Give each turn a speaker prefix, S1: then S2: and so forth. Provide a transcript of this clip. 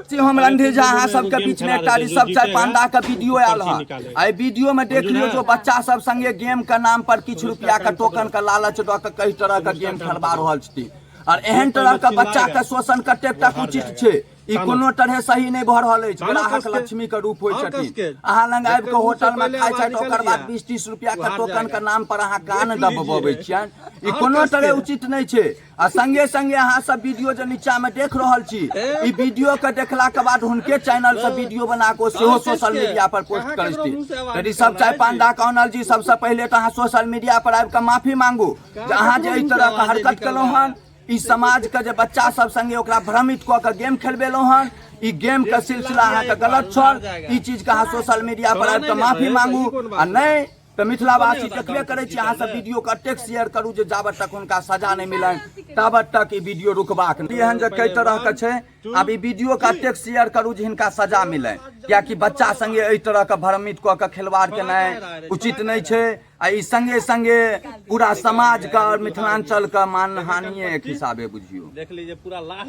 S1: छी हम रणधीर झा, अहाँ सबके बीच में एकटा ऋषभ चाय पांडा के वीडियो आयल हन। एहि वीडियो में देख लियौ जो बच्चा सब संगे गेम के नाम पर किछु रुपया के टोकन के लालच दऽ के कई तरह के गेम खेलबा रहल छथिन। और एहन तरह के बच्चा के शोषण कतेक तक उचित छै, ई कोनो तरहे सही नहि भऽ रहल अछि। ग्राहक लक्ष्मी के रूप होइ छथिन। अहाँ लग आबि कऽ होटल में खाइ छथि, ओकर बाद 20-30 रुपया के टोकन के नाम पर अहाँ कान दबबै छियनि, ई कोनो तरहे उचित नहि छै। आ संगे संगे अहाँ सब वीडियो जे नीचा में देख रहल छी, ई वीडियो के देखला के बाद हुनके चैनल से वीडियो बना के सेहो सोशल मीडिया पर पोस्ट करै छथिन। तऽ ऋषभ चाय पांडा के ऑनर जी, सबसे पहिले तऽ अहाँ सोशल मीडिया पर आबि कऽ माफी मांगू जे अहाँ जे एहि तरह के हरकत केलहुँ हन, ई समाज के जे बच्चा सब संगे ओकरा भ्रमित कऽ के गेम खेलबेलहुँ हन, ई गेम के सिलसिला अहाँके गलत छल। ई चीज के अहाँ सोशल मीडिया पर आबि कऽ माफी मांगू, आ नहि तऽ मिथिलावासी देखबे करै छी। अहाँ सब वीडियो के अतेक शेयर करू जे जाबत तक हुनका सजा नहि मिलनि ताबत तक ई वीडियो रुकबाक नहि। एहन जे कई तरह के छै, आब ई वीडियो के अतेक शेयर करू जे हिनका सजा मिलनि, कियाकि बच्चा संगे एहि तरह के भ्रमित कऽ के खिलवाड़ केनाइ उचित नहि छै। आ ई संगे संगे पूरा समाज के और मिथिलांचल के मानहानिये एक हिसाबे बुझियौ।
S2: देख लीजिए पूरा लाश।